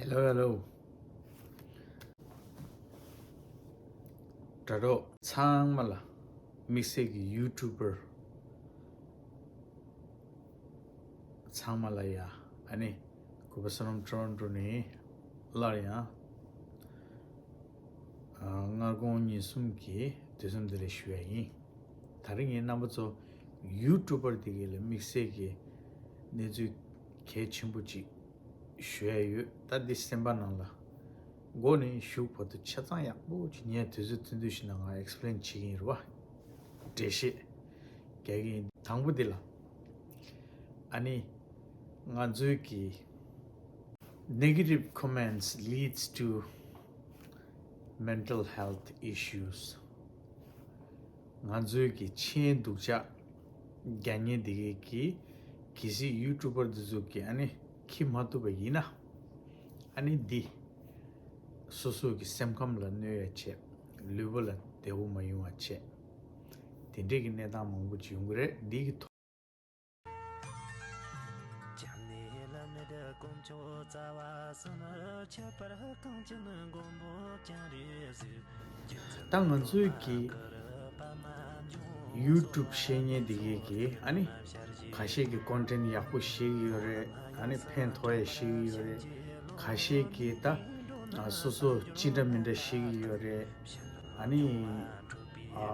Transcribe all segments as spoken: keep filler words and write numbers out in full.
Hello, hello. དྲ་གྲོགས་ཚང་མ་ལ། དམིགས་བསལ་གྱི་ཡུ་ཊུབ་པར་ཚང་མ་ལ་ཡ། ཨ་ནི་གུས་པ་བསོད་ནམས་ཊོ་རོན་ཊོ་ནས་སླར་ཡང་ཨ་སྔ་དགོང་ཉིན་གསུམ་གྱི་དུས་གསུམ་བདེ་ལེགས་ཞུ་ཡ་ཡིན། ད་རིང་ངས་རྣམ་པ་ཚོ་ཡུ་ཊུབ་པར་དེ་གའི་ལ་དམིགས་བསལ་གྱི་གནས་ཚུལ་གལ་ཆེན་པོ་ཅིག་ཞུ་ཡ་ཡོད། ད་འདི་སེམས་པ་ནང་ལ་མགོ་ནས་གཞུག་བར་དུ་ཆ་ཚང་ཡག་པོ་ཅིག་ངས་དུས་ཚོད་ཐུང་ཐུང་ཞིག་ནང་ང་ཨེག་སི་པི་ལེན་བྱེད་ཀྱི་ཡིན་རེད་བ། འགྲེལ་བཤད་རྒྱག་གི་ཡིན། དང་པོ་འདི་ལ་ཨ་ནི་ང་ཚོའི་གི Negative comments leads to mental health issues. ང་ཚོའི་གི་མཆན་སྡུག་ཅག་རྒྱག་མཁན་འདི་གའི་གི་གལ་སྲིད་ཡུ་ཊུབ་པར་འདི་ཚོ་གི་ཨ་ནི་ཁྱི་མ་ཐུབ་པ་ཡིན་ན། ཨ་ནི་འདི་སོ་སོ་གི་སེམས་ཁམས་ལ་གནོད་ཡ་བྱས། ལུས་པོ་ལ་བདེ་བོ་མ་ཡོང་བ་བྱས། དེ་འདྲས་ཀྱི་གནས་སྟངས་མང་པོ་ཅིག་ཡོང་གི་རེད། འདི་གི་ཐོག་ད་ང་ཚོའི་གི་ཡུ་ཊུབ་བཤད་མཁན་འདི་གའི་གི་ཨ་ནི་ཁ་ཤས་ཀྱི་ཀོན་ཊེན་ཡག་པོ་བཤད་ཀྱི་ཡོད་རེད། ཨ་ནི་ཕན་ཐོགས་ཡ་བཤད་ཀྱི་ཡོད་རེད། ཁ་ཤས་ཀྱི་ད་ཨ་སོ་སོ་ཅི་འདྲ་མི་འདྲ་བཤད་ཀྱི་ཡོད་རེད། ཨ་ནི་ཨ་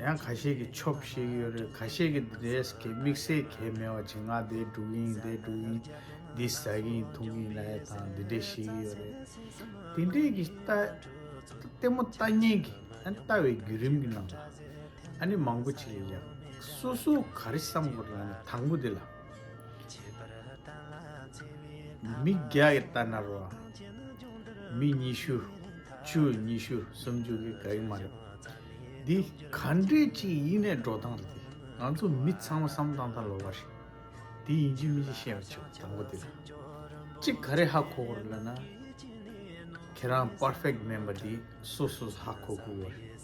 ཡང་ཁ་ཤས་ཀྱི་ཆོབ་བཤད་ཀྱི་ཡོད་རེད། ཁ་ཤས་ཀྱི་འདི་འདྲས་ཀྱི་དམིགས་བསལ་གལ་མེད་པ་ཅིག་ང་འདིར་འགྲོ་གི་ཡིན། འདིར་འགྲོ་གི་ཡིན། འདི་ཟ་གི་ཡིན། འཐུང་གི་ཡིན་ལབ་ཡ་དང་འདི་འདྲས་བཤད་ཀྱི་ཡོད་རེད། དེ་འདྲས་ཀྱི་ལྟ་ལྟད་མོ་ལྟ་མཁན་གྱི་ཨ་ནི་ལྟ་བའི་བརྒྱུད་རིམ་གྱི་ནང་ལ་ཨ་ནི་མང་པོ་ཅིག་ཡོད་ཡ། སོ་སོ་ག་རེ་བསམ་དགོས་ལབ་ན་དང་པོ་དེ་ལ། མི་བརྒྱ་ཡི་ལྟ་ན་རོ། མི་ཉི་ཤུ། བཅུ། ཉི་ཤུ། སུམ་ཅུ་གི་དགའ་གི་མ་རེད། འདི་ག་འདྲས་ཅིག་ཡིན་ནའི་འགྲོ་སྟངས་རེད་དེ། ང་ཚོ་མི་ཚང་མ་བསམ་བློ་བཏང་སྟངས་ལོག་པ་རེད། འདི་ཡིན་གཅིག་མིན་གཅིག་བཤད་པ་ཆོག་དང་པོ་དེ་ལ། གཅིག་ག་རེ་ཧ་གོ་དགོས་རེད་ལབ་ན། ཁྱེད་རང་པར་ཕེག་མིན་པ་འདི་སོ་སོས་ཧ་གོ་དགོས་པ་རེད།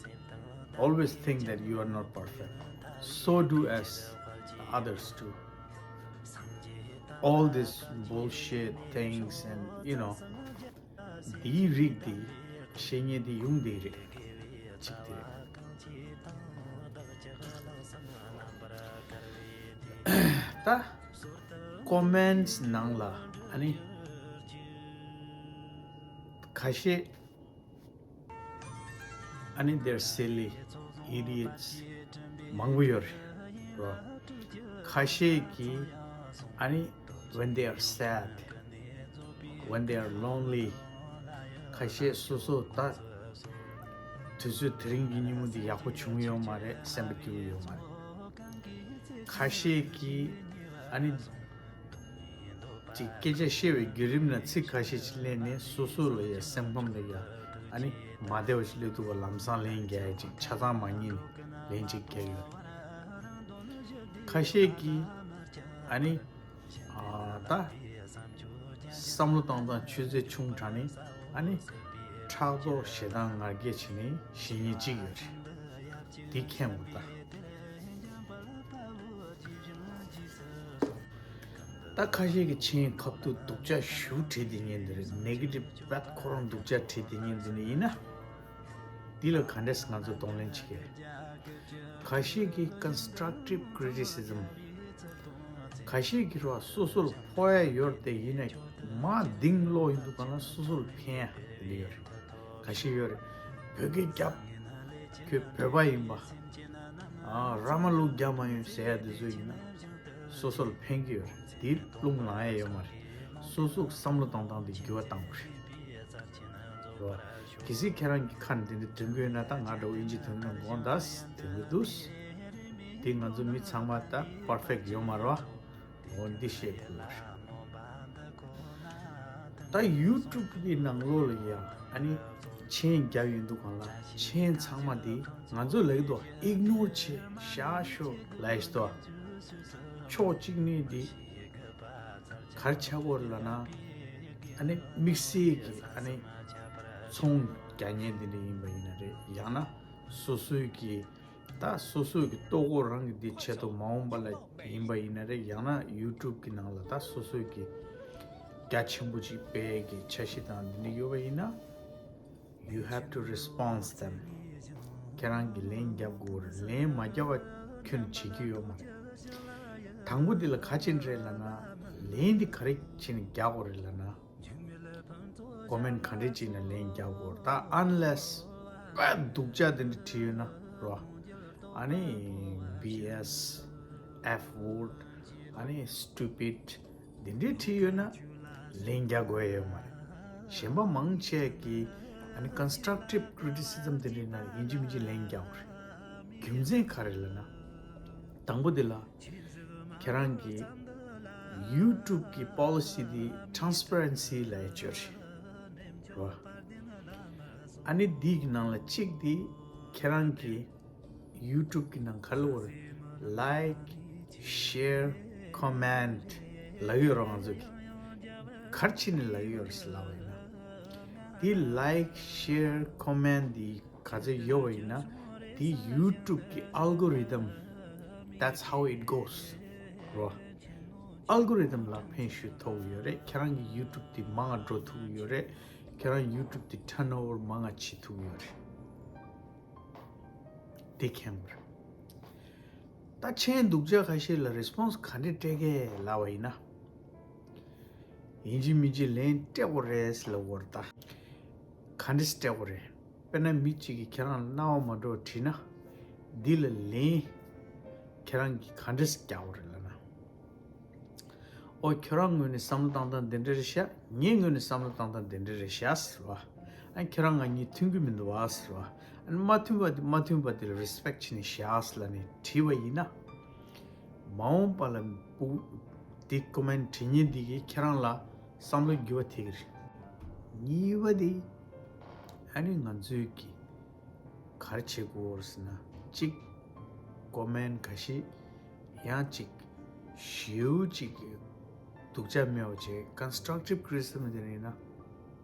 Always think that you are not perfect. So do as others do. All this bullshit things and, you know, འདིའི་རིགས་འདི་བཤད་མཁན་འདི་ཡོང་འདི་རེད། གཅིག་དེ་རེད། ད་ཀོ་མེན་ཊི་ནང་ལ་ཨ་ནི་ཁ་ཤས་ཨ་ནི་they're silly, idiots མང་པོ་ཡོད་རེད་རོ། ཁ་ཤས་ཀྱིས་ཨ་ནི་when they are sad, when they are lonely, ཁ་ཤས་སོ་སོ་ད་དུས་ཚོད་དེ་རིང་གི་ཉིན་མོ་འདི་ཡག་པོ་བྱུང་ཡོད་མ་རེད། སེམས་པ་སྐྱིད་པོ་ཡོད་མ་རེད། ཁ་ཤས་ཀྱིས་ཨ་ནི་ཅིག་སྐད་ཆ་བཤད་པའི་བརྒྱུད་རིམ་ལ་ཚིག་ཁ་ཤས་ཅིག་ལེན་ནས་སོ་སོ་ལ་ཡ་སེམས་ཁམས་ལ་ཡ་ཨ་ནི་མ་བདེ་བ་ཞིག་སླེབས་འདུག་ག་ལམ་སང་ལན་རྒྱག་ཡ་ཅིག་ཆ་ཚང་མ་ཉིད་ནས་ལན་ཅིག་རྒྱག་ཡོད། ཁ་ཤས་ཀྱིས་ཨ་ནི་ཨ་ད་བསམ་བློ་བཏང་སྟངས་ཆུ་ཚོད་ཆུང་དྲགས་ནས་ཨ་ནི་ཕྲག་དོག་ཞེ་སྡང་ང་རྒྱལ་བྱས་ནས་བཤད་མཁན་ཅིག་ཡོད་རེད། འདི་མཁྱེན་དགོས་ད། ད་ཁ་ཤས་ཀྱི་མཆན་ཁ་ཐུག་སྡུག་ཅག་ཞེ་པོ་བྲིས་བསྡད་མཁན་འདི་རེད། ནེ་གེ་ཊིབ་བད་ཁོ་རང་སྡུག་ཅག་བྲིས་བསྡད་མཁན་འདི་ནི་ཡིན་ན། འདི་ལ་ག་འདྲས་ང་ཚོ་གདོང་ལེན་བྱེད་ཀྱི་རེད། ཁ་ཤས་ཀྱིས་ཀོན་སི་ཊྲག་ཊིབ་ཀི་རི་ཊི་སི་ཛམ། ཁ་ཤས་ཀྱིས་རོ་སོ་སོ་ལ་ཕོག་ཡ་ཡོད་དེ་ཡིན་ན་མ་གདེང་ལོག་ཡིན་འདུག་ག་ན་སོ་སོ་ལ་ཕན་ཡ་དེ་འདྲ་ཡོད་རེད། ཁ་ཤས་ཡོད་རེད། བོད་སྐད་རྒྱབ། ཁྱོད་བོད་པ་ཡིན་པ། ཨ་ར་མ་ལུག་རྒྱབ་མ་ཡོང་ཟེར་ཡ་དེ་ཚོ་ཡིན་ན་སོ་སོ་ལ་ཕན་གྱི་ཡོད་རེད། དེའི་རླུང་ལངས་ཡ་ཡོད་མ་རེད། སོ་སོ་བསམ་བློ་བཏང་སྟངས་དེ་འགྱུར་བ་བཏང་དགོས་རེད། རེད་བ། གལ་སྲིད་ཁྱེད་རང་གི་ཁ་ནས་དེ་འདྲ་དྲན་གྱི་ཡོད་ན་ད་ང་འདྲ་བོ་ཨིན་ཇི་དོན་ནང་དགོངས་དག་དེ་འདྲ་འདུག་དེ་ང་ཚོ་མི་ཚང་མ་ད་པར་ཕེག་ཡོད་མ་རེད་བ། འོ་འདི་བཤད་དགོས་རེད། ད་ཡུ་ཊུབ་གི་ནང་ལོགས་ལ་ཡང་ཨ་ནི་མཆན་རྒྱབ་ཡོང་དུས་སྒང་ལ་མཆན་ཚང་མ་འདི་ང་ཚོ་ལབ་ཀྱི་འདུག་ཨིག་ནོར་བྱེད་བཞག་ཤོག་ལབ་ཀྱི་འདུག་ཕྱོགས་གཅིག་ནས་འདི་ག་རེ་ཆགས་ཀྱི་ཡོད་རེད་ལབ་ན། ཨ་ནི་དམིགས་བསལ་གྱི་ཨ་ནི་ཚོང་རྒྱག་མཁན་འདི་འདྲ་ཡིན་པ་ཡིན་ན་རེད། ཡང་ན་སོ་སོའི་གི་ད་སོ་སོའི་གི་ལྟོ་གོས་རང་གི་འདི་ཆེད་དུ་མ་འོངས་པ་ལ་ཡིན་པ་ཡིན་ན་རེད། ཡང་ན་ཡུ་ཊུབ་གི་ནང་ལ་ད་སོ་སོའི་གི་ རྒྱ་ཆེན་པོ་ཅིག་སྤེལ་གྱི་འཆར་གཞི་དང་འདི་འདྲ་ཡོད་པ་ཡིན་ན། You have to response them. ཁྱེད་རང་གིས་ལན་རྒྱབ་དགོས་རེད། ལན་མ་རྒྱབ་པ་ཁྱོན་ནས་བྱེད་རྒྱུ་ཡོད་མ་རེད། དང་པོ་འདི་ལ་ག་ཅི་རེད་ལབ་ན། ལན་འདི་ག་རེ་བྱས་ནས་རྒྱག་དགོས་རེད་ལབ་ན། ཀོ་མེན་ག་འདྲས་བྱས་ནས་ལན་རྒྱག་དགོས་རེད། ད་unless དཔེ་སྡུག་ཅག་དེ་འདྲ་བྲིས་ཡོད་ན་རོ། ཨ་ནི་B S, F word, ཨ་ནི་stupid དེ་འདྲའི་བྲིས་ཡོད་ན་ལན་རྒྱག་དགོས་ཡོད་མ་རེད། གཞན་པ་མང་ཆེ་གིས་ཨ་ནི་constructive criticism དེ་འདྲའི་ནང་ཡིན་གཅིག་མིན་གཅིག་ལན་རྒྱག་དགོས་རེད། རྒྱུ་མཚན་ག་རེ་ལབ་ན། དང་པོ་དེ་ལ་ཁྱེད་རང་གི་YouTube གི་policy དེ་transparency ལབ་ཡ་ཅིག་ཡོད་རེད། རོ། ཨ་ནི་འདི་གི་ནང་ལ་གཅིག་དེ་ཁྱེད་རང་གི་YouTube གི་ནང་ག་རེ་ལབ་དགོས་རེད། Like, share, comment ལབ་ཡོད་རེད་ང་ཚོ་གི། ག་རེ་བྱས་ནས་ལབ་ཡོད་རེད་ཟེར་ལབ་པ་ཡིན་ན། འདི་like, share, comment འདི་ག་ཚོད་ཡོད་པ་ཡིན་ན། འདི་YouTube གི་algorithm, that's how it goes རོ། algorithm ལ་ཕན་ཤུགས་ཐོགས་ཡོད་རེད། ཁྱེད་རང་གི་YouTube དེ་མང་ང་འགྲོ་ཐུབ་ཡོད་རེད། ཁྱེད་རང་YouTube དེ་turnover མང་ང་བྱེད་ཐུབ་ཡོད་རེད། དེ་མཁྱེན་དགོས་རེད། ད་མཆན་སྡུག་ཅག་ཁ་ཤས་ལ་response ག་འདྲས་སྤྲད་གས་ལབ་པ་ཡིན་ན། ཡིན་གཅིག་མིན་གཅིག་ལན་སྤྲད་དགོས་རེད་ལབ་དགོས་རེད་ད། ག་འདྲས་སྤྲད་དགོས་རེད། དཔེར་ན་མི་གཅིག་གིས་ཁྱེད་རང་ལ་སྣང་བ་མ་འགྲོ་བ་བྲིས་ན། འདི་ལ་ལན་ཁྱེད་རང་གིས་ག་འདྲས་རྒྱག་དགོས་རེད་ལབ་ན། ཨོ་ཁྱོད་རང་ངོས་ནས་བསམ་བློ་བཏང་སྟངས་འདི་འདྲ་རེད་ཤག་ངའི་ངོས་ནས་བསམ་བློ་བཏང་སྟངས་འདི་འདྲ་རེད་ཤག་ཟེར་བ། ཨ་ཁྱོད་རང་ང་གཉིས་མཐུན་གྱི་མི་འདུག་བ་ཟེར་བ། ཨ་ནི་མ་མཐུན་པ་འདི་མ་མཐུན་པ་འདི་ལ་respect བྱས་ནས་བཞག་ཟེར་ལབ་ནས་བྲིས་པ་ཡིན་ན། མ་འོངས་པ་ལ་བུ་འདི་comment བྲིས་མཁན་འདི་གིས་ཁྱེད་རང་ལ་བསམ་བློ་འགྱུར་བ་ཐེབས་ཀྱི་རེད། གཉིས་པ་འདི་ཨ་ནི་ང་ཚོའི་གི་ག་རེ་བྱེད་དགོས་ཟེར་ན། གཅིག་comment ག་ཤེད་ཡང་གཅིག་ཞེའུ་གཅིག་སྡུག་ཅག་མེད་པ་བྱས། constructive criticism དེ་ཡིན་ན་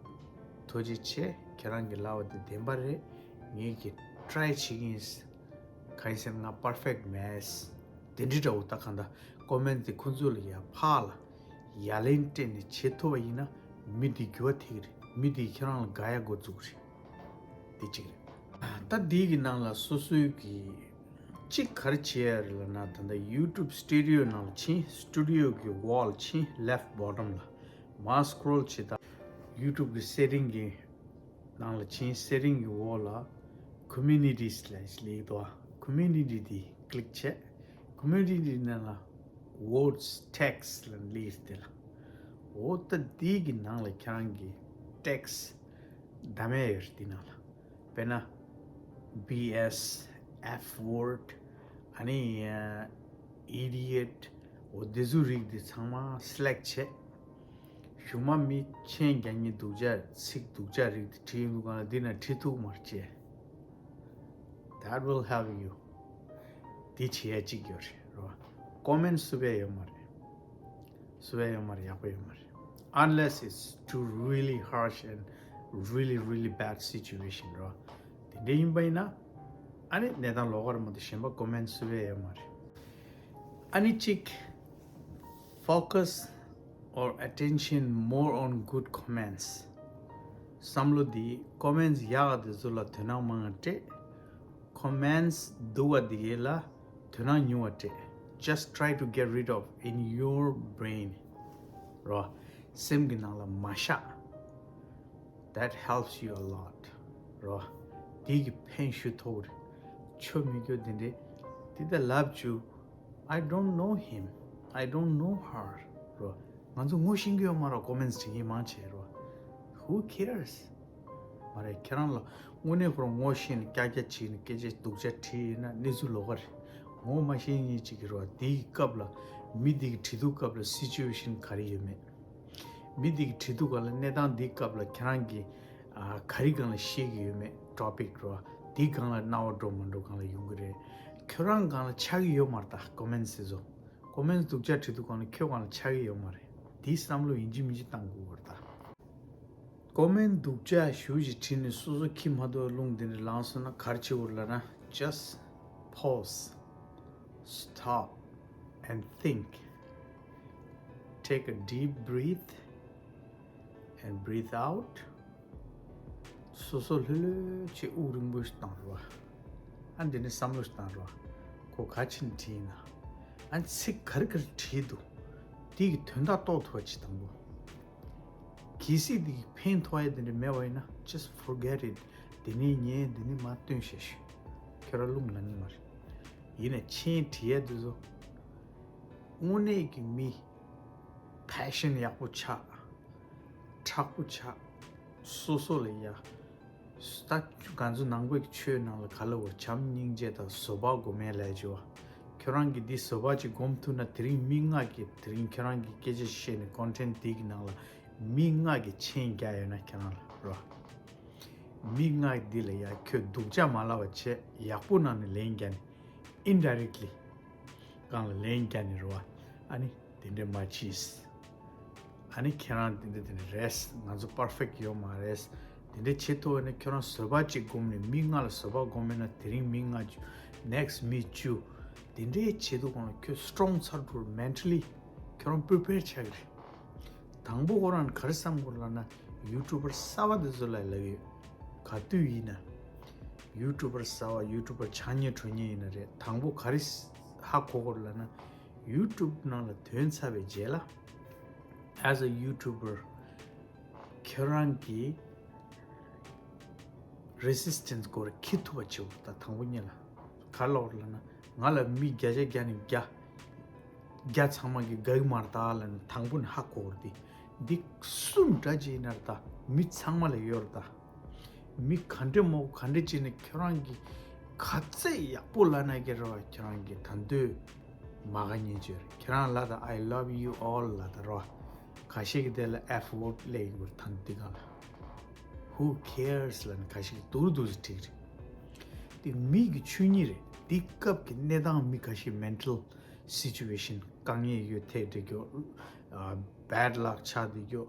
ཐུགས་རྗེ་ཆེ། ཁྱེད་རང་གི་ལབ་པ་དེ་བདེན་པ་རེད། ངས་ཀྱི་try བྱེད་ཀྱི་ཡིན། གང་ཡིན་ཟེར་ན་ང་perfect མེད། དེ་འདྲི་འདྲ་བོ་ད་གང་ལྟར་comment དེ་ཁོང་ཚོ་ལ་ཡ་ཕར་ལ་ཡ་ལན་སྤྲད་ནས་བྱེད་ཐུབ་པ་ཡིན་ན་མི་འདི་འགྱུར་བ་ཐེབས་ཀྱི་རེད། མི་འདི་ཁྱེད་རང་ལ་དགའ་ཡ་འགོ་བཙུགས་རེད། དེ་གཅིག་རེད། ད་འདི་གི་ནང་ལ་སོ་སོའི་གི་གཅིག་ག་རེ་བྱེད་ཡ་རེད་ལབ་ན། ད་ལྟ་YouTube Studio ནང་ལ་ཕྱིན། Studio གི་wall ཕྱིན། left bottom ལ་མར་scroll བྱེད་ད། YouTube གི་setting གི་ནང་ལ་ཕྱིན། setting གི་འོག་ལ་communities ལབ་ཡག་འདུག་ག community དེ་click བྱས། community ནང་ལ་words, text ལབ་ཡག་དེ་ལ། འོ་ད་དེ་གི་ནང་ལ་ཁྱེད་རང་གི་text བདམས་ཡག་ཡོད་རེད། དེ་ནང་ལ་དཔེར་ན་B S, F word, ཨ་ནི་idiot འོ་དེ་ཚོའི་རིགས་དེ་ཚང་མ་select བྱས། གཞུག་མ་མི་མཆན་རྒྱག་མཁན་སྡུག་ཅག་ཚིག་སྡུག་ཅག་རིགས་དེ་བྲིས་ཡོང་དུས་སྒང་ལ་འདི་ན་བྲིས་ཐུབ་མ་རེད་ཅེས། That will help you. འདི་བྱེད་ཡ་གཅིག་ཡོད་རེད་རོ། comment བསུབ་ཡ་ཡོད་མ་རེད། བསུབ་ཡ་ཡོད་མ་རེད། ཡག་པོ་ཡོད་མ་རེད། Unless it's too really harsh and really really bad situation རོ། དེ་འདྲ་ཡིན་པ་ཡིན་ན་ཨ་ནི་གནས་སྟངས་ལོགས་ཀ་རེད་མ་གཏོགས་གཞན་པ་comment བསུབ་ཡ་ཡོད་མ་རེད། ཨ་ནི་གཅིག focus or attention more on good comments. བསམ་བློ་འདི་comments ཡག་ག་དེ་ཚོ་ལ་དོ་སྣང་མང་བ་སྤྲད། comments སྡུག་པ་འདི་གའི་ལ་དོ་སྣང་ཉུང་བ་སྤྲད། Just try to get rid of in your brain རོ། སེམས་ཀྱི་ནང་ལ་མ་བཞག That helps you a lot རོ། འདི་གི་ཕན་ཞུ་ཐོག་རེད། ཆོ་མི་སྐྱོ་དེ་འདྲས་དེ་ད་ལབ་བཅུག I don't know him. I don't know her རོ། ང་ཚོ་ངོ་ཤེས་ཀྱི་ཡོད་མ་རེད། comments བྱེད་མཁན་མང་ཆེ་རོ། Who cares? མ་རེད། ཁྱེད་རང་ལ་དངོས་གནས་ཁོ་རང་ངོ་ཤེས་ནས་ཀྱག་ཀྱག་བྱས་ནས་སྐད་ཆ་སྡུག་ཅག་བྲིས་ཡིན་ན་གནས་ཚུལ་ལོགས་ཀ་རེད། ངོ་མ་ཤེས་མཁན་ཅིག་གིས་རོ། འདི་གི་སྐབས་ལ་མི་འདི་གི་བྲིས་དུས་སྐབས་ལ་situation ག་རེ་ཡོད་མེད། མི་འདི་གི་བྲིས་དུས་སྒང་ལ་གནས་སྟངས་འདིའི་སྐབས་ལ་ཁྱེད་རང་གིས་ཨ་ག་རེ་སྒང་ལ་ཤེས་ཀྱི་ཡོད་མེད། topic རོ། འདིའི་སྒང་ལ་སྣང་བ་འགྲོ་མ་འགྲོ་སྒང་ལ་ཡོང་གི་རེད། ཁྱོད་རང་སྒང་ལ་ཆགས་ཀྱི་ཡོད་མ་རེད། ད་comments དེ་ཚོ། comments སྡུག་ཅག་བྲིས་དུས་སྒང་ལ་ཁྱོད་སྒང་ལ་ཆགས་ཀྱི་ཡོད་མ་རེད། འདིའི་བསམ་བློ་ཡིན་གཅིག་མིན་གཅིག་བཏང་དགོས་པ་རེད་ད། comment སྡུག་ཅག་ཞེ་པོ་ཅིག་བྲིས་ནས་སོ་སོ་ཁྱི་མ་གཏོགས་རླུང་དེ་འདྲ་ལངས་སོང་ན་ག་རེ་བྱེད་དགོས་ལབ་ན། Just pause, stop and think. Take a deep breath. and breathe out. སོ་སོ་ལྷོད་ལྷོད་བྱས་དབུགས་རིང་པོ་ཞིག་བཏང་རོགས། ཨ་འདི་ནས་བསམ་བློ་ཞིག་བཏང་རོགས། ཁོ་ག་ཕྱིན་བྲིས་ན། ཨ་ཚིག་ག་རེ་ག་རེ་བྲིས་འདུག་དེ་གི་དོན་དག་རྟོགས་ཐུབ་པ་ཅིག་དང་པོ། གལ་སྲིད་དེ་གི་ཕན་ཐོགས་ཡ་དེ་འདྲ་མེད་པ་ཡིན་ན། just forget it. དེ་ནས་ཉན། དེ་ནས་མར་སྟོན་ཤེས་ཤིག་ཁྱོད་རང་རླུང་ལངས་ནི་མ་རེད། ཡིན་ན་མཆན་བྲིས་ཡ་དེ་ཚོ་དངོས་གནས་ཀྱི་མི་passion ཡག་པོ་ཆགས། དྲག་པོ་ཆགས། སོ་སོ་ལ་ཡ། ད་ང་ཚོ་ནང་པའི་ཆོས་ནང་ལ་ག་ལ་བར་བྱམས་སྙིང་རྗེ་དང་བཟོད་པ་སྒོམ་ཡ་ལས་བྱེད་པ། ཁྱོད་རང་གིས་འདི་བཟོད་པ་ཅིག་སྒོམ་ཐུབ་ན། དེ་རིང་མི་ལྔ་གིས་དེ་རིང་ཁྱོད་རང་གི་སྐད་ཆ་བཤད་ནས་content འདི་གི་ནང་ལ་མི་ལྔ་གིས་མཆན་རྒྱག་ཡོད་ན་ཁྱོད་རང་ལ་རོ། མི་ལྔ་འདི་ལ་ཡ་ཁྱོད་སྡུག་ཅག་མ་ལབ་པ་བྱས། ཡག་པོ་ནང་ནས་ལན་རྒྱག་ནས། indirectly སྒང་ལ་ལན་རྒྱག་ནས་རོ། ཨ་ནི་དེ་འདྲས་མ་བྱིས། ཨ་ནི་ཁྱེད་རང་དེ་འདྲས་དེ་འདྲས་རེད། ང་ཚོ་perfect ཡོད་མ་རེད། དེ་འདྲས་བྱེད་ཐུབ་པ་ན། ཁྱོད་རང་བཟོད་པ་གཅིག་སྒོམ་ནས་མི་ལྔ་ལ་བཟོད་པ་སྒོམ་མེད་ན། དེ་རིང་མི་ལྔ་བཅུ། next མི་བཅུ། དེ་འདྲས་བྱེད་དུས་གོང་ལ་ཁྱོད་strong ཚར་འགྲོ། mentally ཁྱོད་རང་prepared ཆགས་ཀྱི་རེད། དང་པོ་ཁོ་རང་ག་རེ་བསམ་དགོས་ལབ་ན། YouTuber གསར་པ་དེ་ཚོ་ལ་ལབ་ཡོད། ག་དུས་ཡིན་ན་YouTuber གསར་པ། YouTuber ཆགས་མཁན་འགྲོ་མཁན་ཡིན་ན་རེད། དང་པོ་ག་རེ་ཧ་གོ་དགོས་ལབ་ན། YouTube ནང་ལ་ཐོན་ཚར་བའི་རྗེས་ལ། as a YouTuber ཁྱོད་རང་གིས་resistance སྐོར་འཁྱེར་ཐུབ་པ་བྱེད་དགོས། ད་དང་པོ་ཉིད་ལ་ག་རེ་ལབ་དགོས་ལབ་ན། ང་ལ་མི་བརྒྱ་ཆ་བརྒྱ་ནས་བརྒྱ། བརྒྱ་ཚང་མ་གིས་དགའ་གི་མ་རེད་ད་ལབ་ནས་དང་པོ་ནས་ཧ་གོ་དགོས་རེད་དེ། འདི་སུ་འདྲ་ཅིག་ཡིན་ན་རེད་ད། མི་ཚང་མ་ལ་ཡོད་རེད་ད། མི་ག་འདྲ་མོ་ག་འདྲ་ཅིག་ནས་ཁྱོད་རང་གིས་ག་ཚད་ཡག་པོ་ལབ་ན་གི་རེད་བ། ཁྱོད་རང་གིས་ད་འདོད་མ་དགའ་མཁན་ཅིག་ཡོད་རེད། ཁྱོད་རང་ལབ་ད། I love you all ལབ་ད་རེད་བ། ཁ་ཤས་ཀྱིས་དེ་ལ་F word ལབ་ཡིན་དགོས་རེད། ད་འདི་སྒང་ལ་who cares ལབ་ནས་ཁ་ཤས་ཀྱིས་སྡུག་རུ་སྡུག་རུ་བྲིས་ཀྱི་རེད། དེ་མི་གི་ཆོས་ཉིད་རེད། འདི་སྐབས་ཀྱི་གནས་སྟངས། མི་ཁ་ཤས་mental situation དཀའ་ངལ་ཡོད་ཐལ་བསྡད་རྒྱུ། ཨ་bad luck ཆགས་བསྡད་རྒྱུ།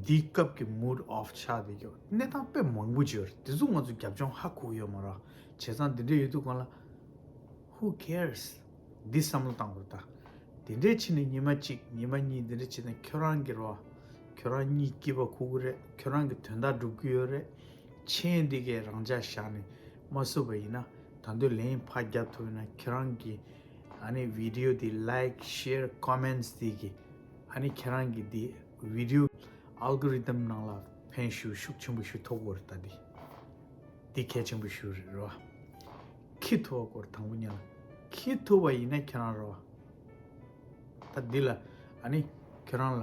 འདི་སྐབས་ཀྱི་mood off ཆགས་བསྡད་རྒྱུ། གནས་སྟངས་དཔེ་མང་པོ་ཅིག་ཡོད་རེད། དེ་ཚོ་ང་ཚོ་རྒྱབ་ལྗོངས་ཧ་གོ་གི་ཡོད་མ་རེད། བྱས་ཙང་འདི་འདྲ་ཡོད་དུས་སྒང་ལ་who cares འདི་བསམ་བློ་བཏང་དགོས་རེད་ད། དེ་འདྲས་བྱས་ནས་ཉི་མ་གཅིག་ཉི་མ་གཉིས་འདི་འདྲས་བྱས་ནས་ཁྱོད་རང་གི་རོ། ཁྱོད་རང་གཉིད་སྐྱིད་པ་ཁུག་གི་རེད། ཁྱོད་རང་གི་དོན་དག་འགྲུབ་ཀྱི་ཡོད་རེད། མཆན་འདི་གས་རང་འཇགས་བཞག་ནས་མ་བཟོས་པ་ཡིན་ན། ད་དུང་ལན་ཕར་རྒྱབ་ཐུབ་ཡོད་ན། ཁྱོད་རང་གི་ཨ་ནི་video འདི་like share comments འདི་གིས་ཨ་ནི་ཁྱོད་རང་གི་འདི་video algorithm ནང་ལ་ཕན་ཤུགས་ཤུགས་ཆེན་པོ་ཞིག་ཐོགས་ཀྱི་ཡོད་རེད་ད། འདི་འདི་གལ་ཆེན་པོ་ཞིག་རེད་རོ། འཁྱེར་ཐུབ་པ་སྐོར་དང་པོ་ཉིད་ལ། འཁྱེར་ཐུབ་པ་ཡིན་ན་ཁྱེད་རང་རོ། ད་འདི་ལ་ཨ་ནི་ཁྱེད་རང་ལ་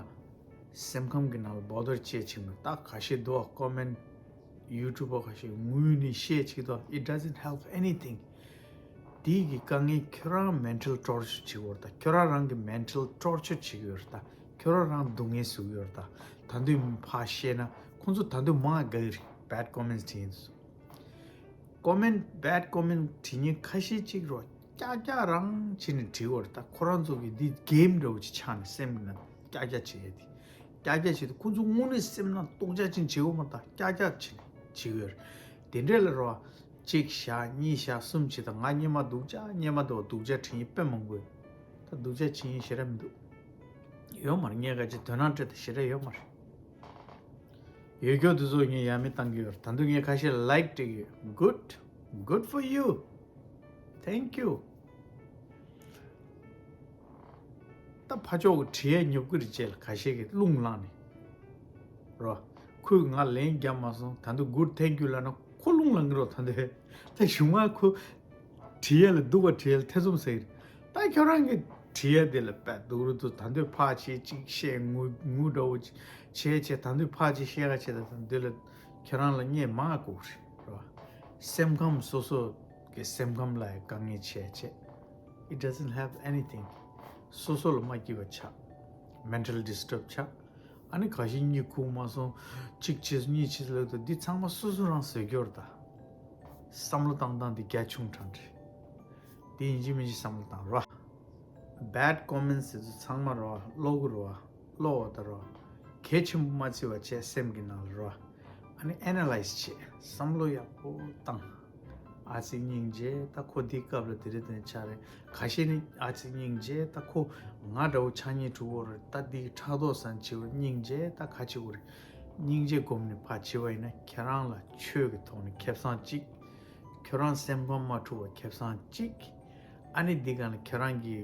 སེམས་ཁམས་ཀྱི་ནང་ལ་bother བྱེད་ཕྱིན་པ། ད་ཁ་ཤས་འདུག་ཨ། comment YouTuber ཁ་ཤས་ངུས་ནས་བཤད་ཅིག་ཏོ། It doesn't help anything. དེ་གི་དཀའ་ངལ་ཁྱོད་རང་mental torture བྱེད་ཀྱི་ཡོད་རེད་ད། ཁྱོད་རང་རང་གི་mental torture བྱེད་ཀྱི་ཡོད་རེད་ད། ཁྱོད་རང་རང་སྡུག་བསྔལ་བཟོ་གི་ཡོད་རེད་ད། ད་དུང་ཕར་བཤད་ན་ཁོང་ཚོ་ད་དུང་མང་དགའ་གི་རེད། bad comments བྲིས་ཡིན་ཚོ། comment bad comment བྲིས་མཁན་ཁ་ཤས་ཅིག་རོ། ཀྱག་ཀྱག་རང་བྱས་ནས་བྲིས་ཡོད་རེད་ད། ཁོ་རང་ཚོ་གི་འདི་game འདྲ་བོ་ཅིག་ཆགས་ནས་སེམས་ནང་ཀྱག་ཀྱག་བྱེད་ཡས་དེ། ཀྱག་ཀྱག་བྱེད་དུས་ཁོང་ཚོ་དངོས་གནས་སེམས་ནང་སྡུག་ཅག་ཅིག་བྱེད་ཡོད་མ་རེད་ད། ཀྱག་ཀྱག་བྱེད་བྱེད་ཡོད་རེད། དེ་འདྲས་ལ་རོ། གཅིག་བཞག་གཉིས་བཞག་གསུམ་བྱེད་ད། ང་སྔོན་མ་སྡུག་ཅག་སྔོན་མ་སྡུག་ཅག་བྲིས་མཁན་དཔེ་མང་པོ་ཡོད། ད་སྡུག་ཅག་བྱེད་མཁན་ཞེ་དྲག་མི་འདུག་ཡོད་མ་རེད། ངས་ག་ཅིག་དོ་སྣང་སྤྲད་ད་ཞེ་དྲག་ཡོད་མ་རེད། ཡོད་རྒྱུ་དེ་ཚོ་ངས་ཡ་མེད་བཏང་གི་ཡོད་རེད། ད་དུང་ངས་ཁ་ཤས་like སྤྲད་ཀྱི་ཡོད། Good, good for you. Thank you. ད་ཕར་ཕྱོགས་ཀྱི་བྲིས་ཡས་ཉོབ་ཀྱི་རེད་ཅེས་ལ་ཁ་ཤས་ཀྱིས་རླུང་ལངས་ནས་རོ། ཁོས་ང་ལན་རྒྱབ་མ་སོང་། ད་དུང་good, thank you ལབ་ན་ཁོ་རླུང་ལངས་ཀྱི་རོ། ད་དུང་ད་གཞུག་མ་ཁོ་བྲིས་ཡས་ལ་སྡུག་པ་བྲིས་ཡས་ལ་ཐེ་ཚོམ་ཟ་གི་རེད། ད་ཁྱོད་རང་གི་བྲིས་ཡས་དེ་ལ་དཔེ་སྡུག་རུ་འདུག་ད་དུང་ཕར་བྱས་ཅིག་བཤད་ངུ་ངུ་འདྲ་བོ་ཅིག་བྱས་བྱས། ད་དུང་ཕར་ཅིག་བཤད་ག་བྱས། ད་དུང་འདི་ལ་ཁྱོད་རང་ལ་བརྙས་མང་དགོས་རེད་རོ། སེམས་ཁམས་སོ་སོ་གི་སེམས་ཁམས་ལ་ཡང་དཀའ་ངལ་ཆེ་ཆེ། It doesn't help anything. སོ་སོ་ལ་མ་སྐྱིད་པ་ཆགས། mental disturb ཆགས། ཨ་ནི་ཁ་ཤས་གཉིད་ཁུག་མ་སོང་། གཅིག་བྱས་གཉིས་བྱས་ལབ་དུས་འདི་ཚང་མ་སོ་སོ་རང་བཟོས་རྒྱུ་རེད་ད། བསམ་བློ་བཏང་སྟངས་འདི་རྒྱ་ཆུང་དྲགས་རེད། འདི་ཡིན་གཅིག་མིན་གཅིག་བསམ་བློ་བཏང་རོགས། bad comments དེ་ཚོ་ཚང་མ་རོགས་ཀློག་གི་རོགས། ཀློག་པ་དང་རོགས། གལ་ཆེན་པོ་མ་བརྩི་བ་བྱས་སེམས་ཀྱི་ནང་ལ་རོགས། ཨ་ནི་analyze བྱེད། བསམ་བློ་ཡག་པོ་བཏང་། ཨ་ཙི་སྙིང་རྗེ། ད་ཁོ་འདིའི་སྐབས་ལ་དེ་རེད་དེ་ཆགས་རེད། ཁ་ཤས་ནི་ཨ་ཙི་སྙིང་རྗེ། ད་ཁོ་ང་འདྲ་བོ་ཆགས་ཉེན་འགྲོ་གི་རེད། ད་འདི་ཕྲག་དོག་ཟ་ནས་བྱེད་པ་སྙིང་རྗེ། ད་ག་བྱེད་དགོས་རེད། སྙིང་རྗེ་སྒོམ་ནས་ཕར་བྱེད་པ་ཡིན་ན། ཁྱེད་རང་ལ་ཆོས་ཀྱི་ཐོག་ནས་ཁེ་བཟང་གཅིག་ཁྱོད་རང་སེམས་ཁམས་མ་འཁྲུག་པ་ཁེ་བཟང་གཅིག་ཨ་ནི་འདི་ག་ལ་ཁྱོད་རང་གི་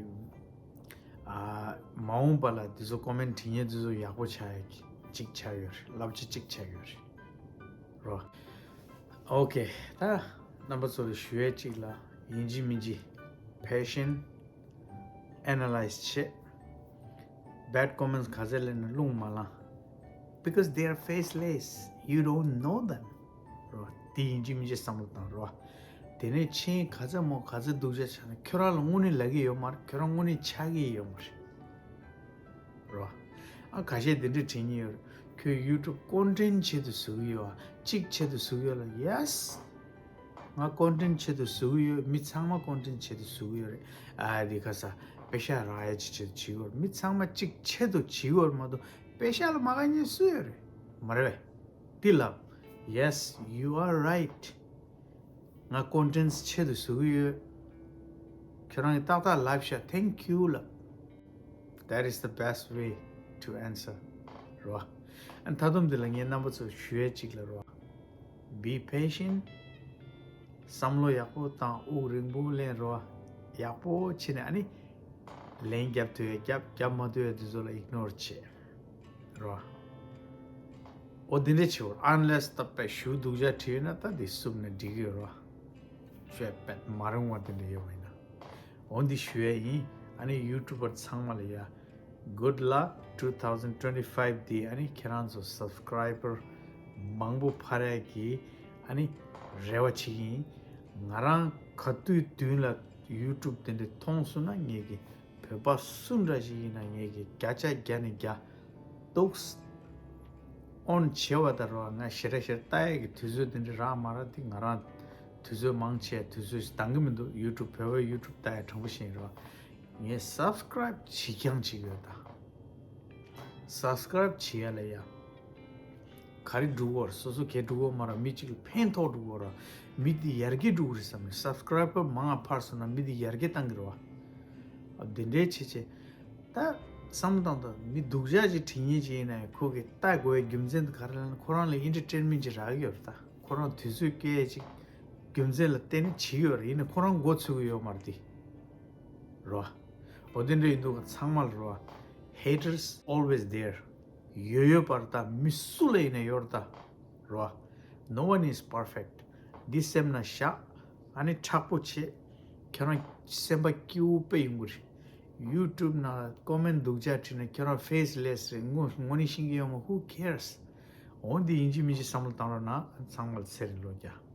ཨ་མ་འོངས་པ་ལ་འདི་ཚོ་ཀོ་མེན་བྲིས་མཁན་འདི་ཚོ་ཡག་པོ་ཆགས་ཡ་གཅིག་ཆགས་ཡོད་རེད། བསླབ་བྱ་གཅིག་ཆགས་ཡོད་རེད་རོ། ཨོ་ཁེ། ད་རྣམ་པ་ཚོ་ལ་ཞུ་ཡས་གཅིག་ལ། ཡིན་གཅིག་མིན་གཅིག་patient analyze བྱེད། bad comments ག་ཚད་སླེབས་ན་རླུང་མ་ལངས། Because they are faceless, you don't know them རོ། དེ་ཡིན་གཅིག་མིན་གཅིག་བསམ་བློ་བཏང་རོ། དེ་ནས་ཕྱིན་ག་ཚད་མོ་ག་ཚད་སྡུག་ཅག་ཆགས་ན་ཁྱོད་རང་ལ་དངོས་གནས་ལབ་ཀྱི་ཡོད་མ་རེད། ཁྱོད་རང་དངོས་གནས་ཆགས་ཀྱི་ཡོད་མ་རེད་རོ། ཨ་ཁ་ཤས་དེ་འདྲ་དྲན་གྱི་ཡོད་རེད། ཁྱོད་YouTube content ཆེད་དུ་བཟོ་གི་ཡོད་ཨ། གཅིག་ཆེད་དུ་བཟོ་གི་ཡོད་ལ། Yes, ང་content ཆེད་དུ་བཟོ་གི་ཡོད། མི་ཚང་མ་content ཆེད་དུ་བཟོ་གི་ཡོད་རེད། ཨ་དེ་ཁ་ས་པེ་ཤ་རག་ཡ་ཅིག་ཆེད་དུ་བྱེད་ཀྱི་ཡོད་རེད། མི་ཚང་མ་གཅིག་ཆེད་དུ་བྱེད་ཀྱི་ཡོད་རེད་མ་གཏོགས་པེ་ཤ་ལ་མ་དགའ་མཁན་སུ་ཡོད་རེད། མ་རེད་པས། འདི་ལབ། Yes, you are right. ང་content ཆེད་དུ་བཟོ་གི་ཡོད། ཁྱོད་རང་གིས་ཏག་ཏག་ལབ་ཤག thank you ལབ། That is the best way to answer རོ། ཨ་ད་དུང་འདི་ལ་ངས་རྣམ་པ་ཚོར་ཞུ་ཡས་གཅིག་ལ་རོ། Be patient. བསམ་བློ་ཡག་པོ་བཏང་། དབུགས་རིང་པོ་ལེན་རོ། ཡག་པོ་བྱས་ནས་ཨ་ནི་ལན་རྒྱབ་ཐུབ་ཡ་རྒྱབ། རྒྱབ་མ་ཐུབ་ཡ་དེ་ཚོ་ལ་ignore བྱེད་རོ། འོ་འདི་འདྲ་བྱེད་འོ། Unless ད་དཔེ་ཞུ་སྡུག་ཅག་བྲིས་ཡོད་ན་ད་འདི་བསུབ་ན་འགྲིག་གི་ཡོད་རོ། ཞུ་ཡ་དཔེ་མ་རུང་བ་དེ་འདྲ་ཡོད་པ་ཡིན་ན། འོ་འདི་ཞུ་ཡ་ཡིན། ཨ་ནི་ཡུ་ཊུབ་པར་ཚང་མ་ལ་ཡ། Good luck two thousand twenty-five འདི་ཨ་ནི་ཁྱེད་རང་ཚོ་སབ་སི་ཀ་རའི་བར་མང་པོ་འཕར་ཡ་གི་ཨ་ནི་རེ་བ་བྱེད་ཀྱི་ཡིན། ང་རང་ག་དུས་མདུན་ལ་ཡུ་ཊུབ་དེ་འདྲ་མཐོང་སོང་ན་ངེད་ཀྱི་བོད་པ་སུ་འདྲ་ཞིག་ཡིན་ན་ངེད་ཀྱི་བརྒྱ་ཆ་བརྒྱ་ནས་བརྒྱ་འདུག་ཨོན་བྱེད་པ་དང་རོ། ང་ཞེ་དྲག་ཞེ་དྲག་ལྟ་ཡས་ཀྱི་དུས་ཚོད་དེ་འདྲ་རག་མ་རག་དེ་ང་རང་དུས་ཚོད་མང་ཆེ་དུས་ཚོད་འདང་གི་མི་འདུག་ཡུ་ཊུབ་བོད་པའི་ཡུ་ཊུབ་ལྟ་ཡ་དྲང་པོ་བཤད་ཡིན་རོ། ངས་སབ་སི་ཀ་རའིབ་བྱེད་རྐྱང་བྱེད་ཀྱི་ཡོད་ད། སབ་སི་ཀ་རའིབ་བྱེད་ཡ་ལ་ཡ། ག་རེ་སྒྲུབ་དགོས་རེད། སོ་སོ་གས་སྒྲུབ་དགོས་མ་རེད། མི་གཅིག་ལ་ཕན་ཐོགས་སྒྲུབ་དགོས་རེད། མི་དེ་ཡར་རྒྱས་འགྲོ་གི་རེད་བསམ་ནས། སབ་སི་ཀ་རའི་བར་མང་ང་འཕར་སོང་ན་མི་དེ་ཡར་རྒྱས་བཏང་གི་རེད་བ། ཨ་འདི་འདྲའི་བྱེད་བྱེད། ད་བསམ་བློ་བཏང་དང་། མི་སྡུག་ཅག་ཅིག་བྲིས་མཁན་ཅིག་ཡིན་ན་ཡང་ཁོ་གིས་ལྟ་དགོས་པའི་རྒྱུ་མཚན་དེ་ག་རེ་ལབ་ན་ཁོ་རང་ལ་ཨེན་ཊར་ཊེན་མེན་ཊི་ཅིག་རག་གི་ཡོད་རེད། ད་ཁོ་རང་དུས་ཚོད་སྐྱེལ་ཡས་ཅིག་རྒྱུ་མཚན་ལ་བརྟེན་ནས་བྱེད་ཀྱི་ཡོད་རེད། ཡིན་ནའི་ཁོ་རང་མགོ་ཚོས་ཀྱི་ཡོད་མ་རེད་དེ། རོ། འོ་དེ་འདྲ་ཡིན་དུས་ཚང་མ་ལ་རོ། Haters always there. ཡོད་ཡོད་པ་རེད་ད། མི་སུ་ལ་ཡིན་ན་ཡོད་རེད་ད། རོ། No one is perfect. འདི་སེམས་ན་བཞག་ཨ་ནི་མཁྲེགས་པོ་བྱེད། ཁྱེད་རང་སེམས་པ་སྐྱིད་པོ་དཔེ་ཡོང་གི་རེད། ཡུ་ཊུབ་ནང་ཀོ་མེན་སྡུག་ཅག་བྲིས་ན་ཁྱེད་རང་ཕེ་སི་ལེ་སི་རེད། དངོས་དངོས་གནས་ཤེས་ཀྱི་ཡོད་མ། Who cares? འོ་འདི་ཡིན་གཅིག་མིན་གཅིག་བསམ་བློ་བཏང་རོགས་གནང་། ཚང་མ་ལ་ཚེ་རིང་ལོ་བརྒྱ།